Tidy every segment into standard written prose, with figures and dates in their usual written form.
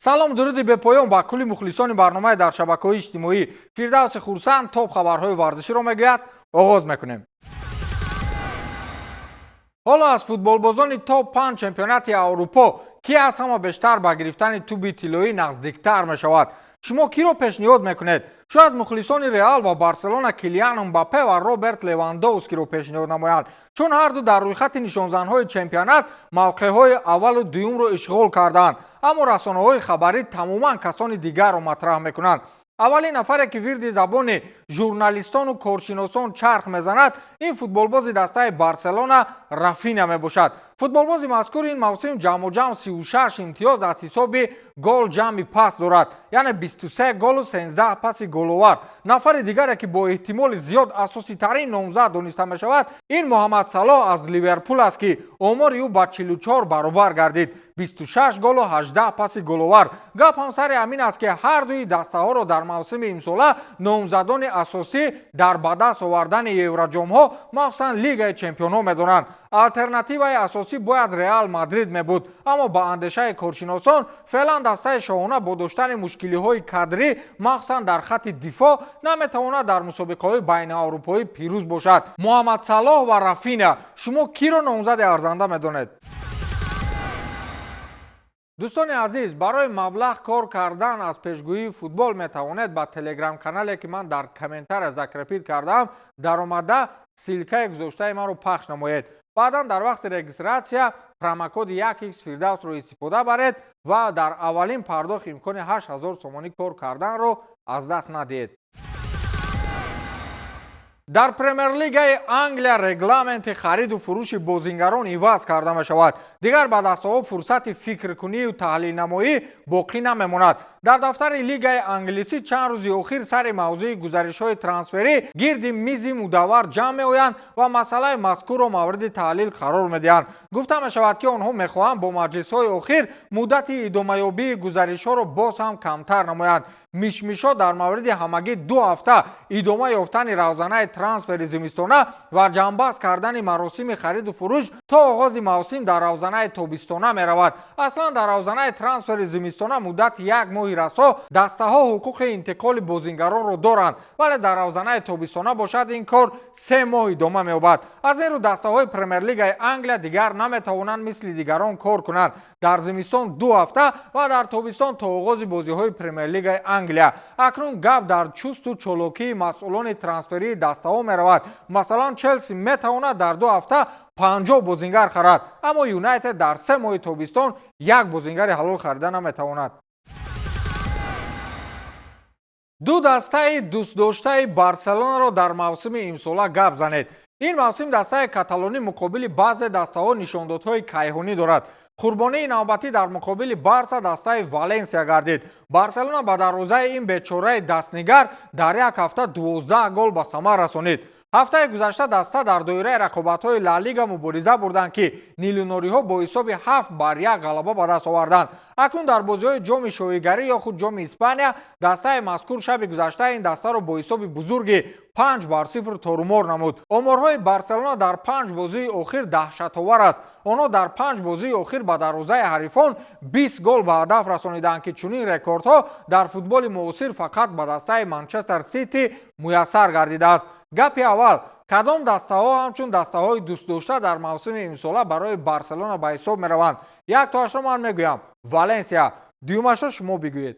Салом, дуруди бепоён ба кулли мухлисони барномаи дар шабакаҳои иҷтимоӣ. Фирдавси Хурсанд топ хабарҳои варзиширо мегӯяд. Оғоз мекунем. Ҳоло аз футболбозони топ 5 чемпионати Аврупо ки аз ҳама бештар ба гирифтани тӯби тиллоӣ наздиктар мешавад? Шумо киро пешниҳод мекунед? Шояд мухлисони Реал ва Барселона Килиан Мбаппе ва Роберт Левандовскиро пешниҳод намоянд, чун ҳарду дар рӯйхати нишонзанҳои чемпионат мавқеъҳои аввалу дуюмро ишғол карданд. Аммо расонаҳои хабарӣ тамоман касони дигарро матраҳ мекунанд. Аввалин нафаре, ки вирди забони журналистону коршиносон чарх мезанад, ин футболбози дастаи Барселона Рафина мебошад. Футболбози мазкур ин мавсим ҷамъуҷамъ 36 имтиёз аз ҳисоби гол ҷамъи пас дорад, яъне 23 голу 13 паси головар. Нафари дигаре, ки бо эҳтимоли зиёд асоситарин номзад дониста мешавад, ин Муҳаммад Салоҳ аз Ливерпул аст, ки омори ӯ ба 44 баробар гардид: 26 голу 18 паси головар. Гап ҳам сари ҳамин аст, ки ҳар дуи дастаҳоро дар мавсими имсола номзадони асосӣ дар ба даст овардани евроҷомҳо, махсусан Лигаи чемпионҳо, медонанд. Алтернативаи асосӣ бояд Реал Мадрид мебуд, аммо ба андешаи коршиносон феълан дастаи шоҳона бо доштани мушкилиҳои кадрӣ, махсусан дар хатти дифоъ, наметавонад дар мусобиқаҳои байниаврупоӣ пирӯз бошад. Муҳаммад Салоҳ ва Рафина, шумо киро номзади арзанда медонед? Дӯстони азиз, барои маблағ кор кардан аз пешгӯии футбол метавонед ба телеграм-канале, ки ман дар комментария закрепить кардаам, даромада, ссылкаи гузоштаи маро пахш намоед. Баъдан дар вақти регистрация промокоди 1x Фирдавсро истифода баред ва дар аввалин пардохт имкони 8000 сомонӣ кор карданро аз даст надиҳед. Дар Премер-лигаи Англия регламенти хариду фурӯши бозингарон иваз карда мешавад. Дигар ба дастаҳо фурсати фикркунию таҳлилнамоӣ боқӣ намемонад. Дар дафтари лигаи англисӣ чанд рӯзи охир сари мавзӯи гузаришҳои трансферӣ гирди мизи мудаввар ҷамъ меоянд ва масъалаи мазкурро мавриди таҳлил қарор медиҳанд. Гуфта мешавад, ки онҳо мехоҳанд бо маҷлисҳои охир муддати идомаёбии гузаришҳоро боз ҳам камтар намоянд. Мишмишҳо дар мавриди ҳамагӣ 2 ҳафта идома ёфтани равзанаи трансфери зимистона ва ҷамъбаст кардани маросими хариду фурӯш то оғози мавсим дар равзанаи тобистона меравад. Аслан дар равзанаи трансфери зимистона муддати як моҳи расо дастаҳо ҳуқуқи интиқоли бозингаронро доранд, вале дар равзанаи тобистона бошад, ин кор 3 моҳ идома меёбад. Аз ин рӯ дастаҳои Премер-лигаи Англия дигар наметавонанд мисли дигарон кор кунанд: дар зимистон 2 ҳафта ва дар тобистон то оғози бозиҳои Премер-лигаи Англия. Акнун гап дар чусту чолокии масъулони трансферии дастаҳо меравад. Масалан, Челси метавонад дар 2 ҳафта 50 бозингар харад, аммо Юнайтед дар 3 моҳи тобистон як бозингари ҳалол харида наметавонад. Ду дастаи дӯстдоштаи Барселонаро дар мавсими имсола гап занед. Ин мавсим дастаи каталонӣ муқобили баъзе дастаҳо нишондодҳои кайҳонӣ дорад. Қурбонии навбатӣ дар муқобили Барса дастаи Валенсия гардид. Барселона ба дарвозаи ин бечораи дастнигар дар як ҳафта 12 гол ба самар расонид. Ҳафтаи гузашта даста дар доираи рақобатҳои Ла Лига мубориза бурданд, ки нилунориҳо бо ҳисоби 7-1 ғалаба ба даст оварданд. Акнун дар бозиҳои Ҷоми Шоҳигарӣ ё худ Ҷоми Испания дастаи мазкур шаби гузашта ин дастаро бо ҳисоби бузурги 5-0 торумор намуд. Оморҳои Барселона дар панҷ бозии охир даҳшатовар аст. Онҳо дар панҷ бозии охир ба дарвозаи ҳарифон 20 гол ба ҳадаф расониданд, ки чунин рекордҳо дар футболи муосир фақат ба дастаи Манчестер Сити муяссар гардидааст. Гапи аввал: кадом дастаҳо ҳамчун дастаҳои дӯстдошта дар мавсими имсола барои Барселона ба ҳисоб мераванд? Як тоашро ман мегӯям: Валенсия. Дуюмашро шумо бигӯед.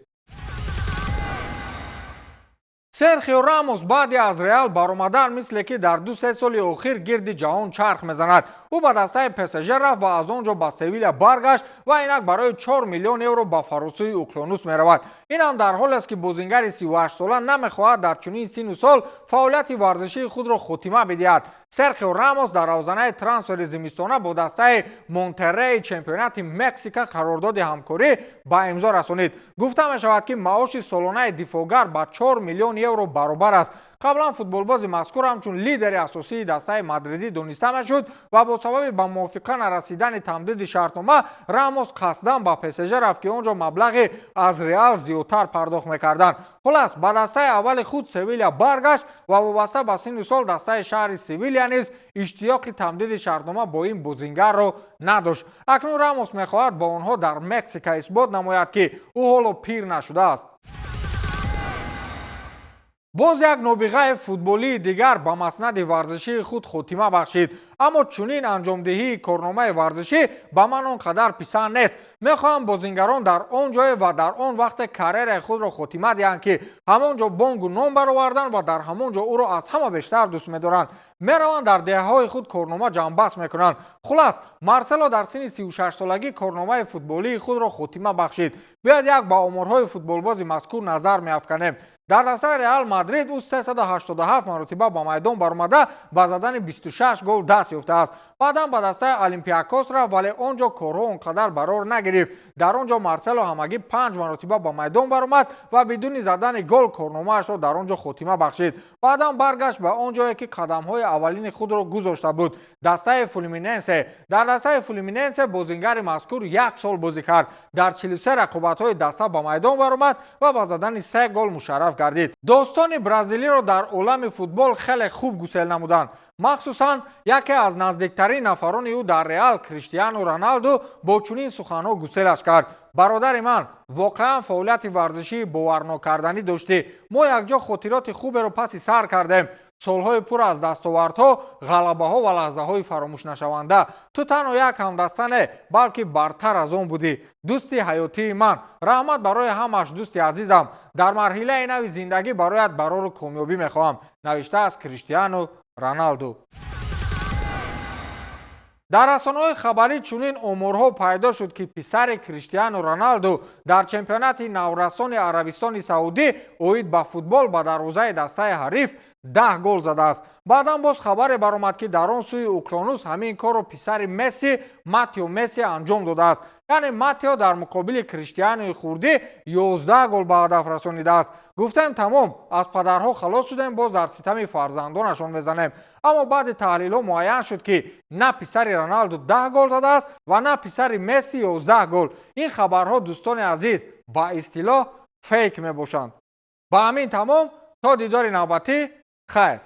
Серхио Рамос баъди аз Реал баромадан мисле ки дар 2-3 соли охир гирди ҷаҳон чарх мезанад. Ӯ ба дастаи ПСЖ рафт ва аз он ҷо ба Севиля баргашт ва инак барои 4 миллион евро ба фаросӯи уқёнус меравад. Ин ҳам дар ҳолест, ки бозингари 38-сола намехоҳад дар чунин сину сол фаъолияти варзишии худро хотима бидиҳад. Серхио Рамос дар равзанаи трансфери зимистона бо дастаи Монтерреи чемпионати Мексика қарордоди ҳамкорӣ ба имзо расонид. Гуфта мешавад, ки маоши солонаи дифоъгар ба 4 миллион евро баробар аст. Қаблан футболбози мазкур ҳамчун лидери асосии дастаи мадридӣ дониста мешуд ва бо сабаби ба мувофиқа нарасидани тамдиди шартнома Рамос қасдан ба ПСЖ рафт, ки он ҷо маблағи аз Реал зиёдтар пардохт мекарданд. Хулас, ба дастаи аввали худ Севиля баргашт ва вобаста ба синну сол дастаи шаҳри Севиля низ иштиёқи тамдиди шартнома бо ин бозингарро надошт. Акнун Рамос мехоҳад бо онҳо дар Мексика исбот намояд, ки ӯ ҳоло пир нашудааст. Боз як нобиғаи футболии дигар ба маснади варзишии худ хотима бахшид. Аммо чунин анҷомдиҳии корномаи варзишӣ ба ман он қадар писанд нест. Мехоҳам бозингарон дар он ҷое ва дар он вақте карьераи худро хотима диҳанд, ки ҳамон ҷо бонгу ном бароварданд ва дар ҳамон ҷо ӯро аз ҳама бештар дӯст медоранд. Мераванд, дар деҳаҳои худ корнома ҷамъбаст мекунанд. Хулас, Марсело дар синни 36-солагӣ корномаи футболии худро хотима бахшид. Биёед, як ба оморҳои футболбози мазкур назар меафканем. Дар дастаи Реал Мадрид ӯ 387 маротиба ба майдон баромада, ба задани 26 гол даст ёфтааст. Баъдан ба дастаи Олимпиакос рафт, вале он ҷо корҳо он қадар барор нагирифт. Дар он ҷо Марсело ҳамагӣ панҷ маротиба ба майдон баромад ва бидуни задани гол корномаашро дар он ҷо хотима бахшид. Баъдан баргашт ба он ҷое, ки қадамҳои аввалини худро гузошта буд, дастаи Флуминенсе. Дар дастаи Флуминенсе бозингари мазкур як сол бозӣ кард. Дар 43 рақобатҳои даста ба майдон баромад ва ба задани се гол мушарраф гардид. Достони бразилиро дар олами футбол хеле хуб гусел намуданд. Махсусан яке аз наздиктарин нафарони ӯ дар Реал, Криштиану Роналду, бо чунин суханҳо гуселаш кард: «Бародари ман, воқеан фаъолияти варзишии боварнокарданӣ доштӣ. Мо якҷо хотироти хуберо паси сар кардем, солҳои пур аз дастовардҳо, ғалабаҳо ва лаҳзаҳои фаромӯшнашаванда. Ту танҳо як ҳамдаста не, балки бартар аз он будӣ, дӯсти ҳаётии ман. Раҳмат барои ҳамаш, дӯсти азизам. Дар марҳилаи нави зиндагӣ бароят барору комёбӣ мехоҳам», навиштааст Криштиану Роналду. Дар расонаҳои хабарӣ чунин оморҳо пайдо шуд, ки писари Криштиану Роналду дар чемпионати наврасони Арабистони Саудӣ оид ба футбол ба дарвозаи дастаи ҳариф 10 гол задааст. Баъдан боз хабаре баромад, ки дар он сӯи уқёнус ҳамин корро писари Месси, Матео Месси, анҷом додааст. Яъне Матео дар муқобили Криштиануи хурдӣ 11 гол ба ҳадаф расонидааст. Гуфтем, тамом, аз падарҳо халос шудем, боз дар ситами фарзандонашон мезанем. Аммо баъди таҳлилҳо муайян шуд, ки на писари Роналду 10 гол задааст ва на писари Месси 11 гол. Ин хабарҳо, дӯстони азиз, ба истилоҳ фейк мебошанд. Ба ҳамин тамом, то дидори навбатӣ, хайр.